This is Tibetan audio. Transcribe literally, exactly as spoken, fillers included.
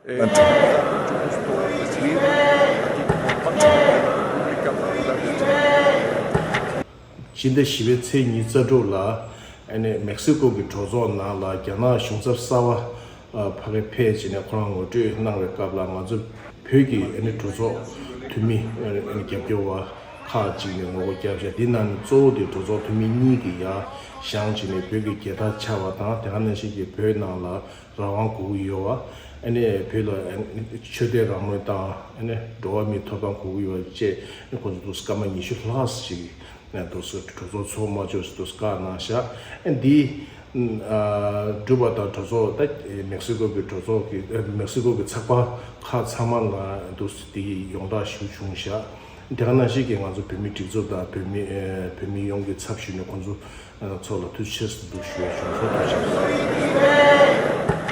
ཕྱི་ཟླ་བཞི་པའི་ཚེས་ཉི་ཤུ་རྩ་དྲུག་ལ་ཨ་ནི་མེག་སི་ཀོ་གི་གྲོས་ཚོགས་ནང་ལ་རྒྱ་ནག་གཞུང་ཚབ་གསར་པ་ཕ་གིར་ཕེབས་བྱས་ནས་ཁོ་རང་ངོ་སྤྲོད་གནང་བའི་སྐབས་ལ། ང་ཚོ་བོད་ཀྱི་ཨ་ནི་གྲོས་ཚོགས་འཐུས་མི་ཨ་ནི་རྒྱབ་སྐྱོར་བ་ཁག་ཅིག་ནས་ངོ་རྒོལ་བརྒྱབ་བཞག་འདི་ནང་ནས་གཙོ་བོ་དེ་གྲོས་ཚོགས་འཐུས་མི་གཉིས་ཀྱིས་ཡར་བཞེངས་བྱས་ནས་བོད་ཀྱི་རྒྱལ་དར་འཕྱར་བ་དང་། དེ་ག་ནང་བཞིན་གྱི་བོད་ནང་ལ་རང་དབང་དགོས་ཀྱི་ཡོད་པ། ཨ་ནི་བོད་ལ་ཨ་ནི་ཆོས་དད་རང་མོས་དང་། ཨ་ནི་འགྲོ་བ་མིའི་ཐོབ་ཐང་དགོས་ཀྱི་ཡོད་པ་བཅས། ཨ་ནི་ཁོང་ཚོ་འདུག་སྐར་མ་ཉི་ཤུ་ལྷག་ཅིག་ནས་འདུག་སེ་གྲོས་ཚོགས་ཚོགས་མ་ཆོག་ཟེར་འདུག་སེ་བཀག་གནང་བཞག་ཨ་ནི་འདི་ཨ་གྲུབ་པ་དང་། གྲོས་ཚོགས་ད་མེག་སི་ཀོ་གི་གྲོས་ཚོགས་ཀྱི་ཨ་མེག་སི་ཀོ་གི་ཚགས་པར་ཁག་ཚང་མ་ལ་འདུག་སེ་དེ་ཡི་ཡོངས་གྲགས་ཞེ་པོ་བྱུང་བཞག་དེ་ག་ནང་བཞིན་གྱི་ང་ཚོ་བོད་མིའི་སྒྲིག་འཛུགས་དང་བོད་མི་ཨ་བོད་མི་ཡོངས་ཀྱི་ཚབ་ཞུས་ནས་ཁོང་ཚོ་ཚོ་ལ་ཐུགས་རྗེ་ཆེ་ཟེར་འདུག་ཞུ་ཡ་བྱུང་སོང་། ཐུགས་རྗེ་ཆེ།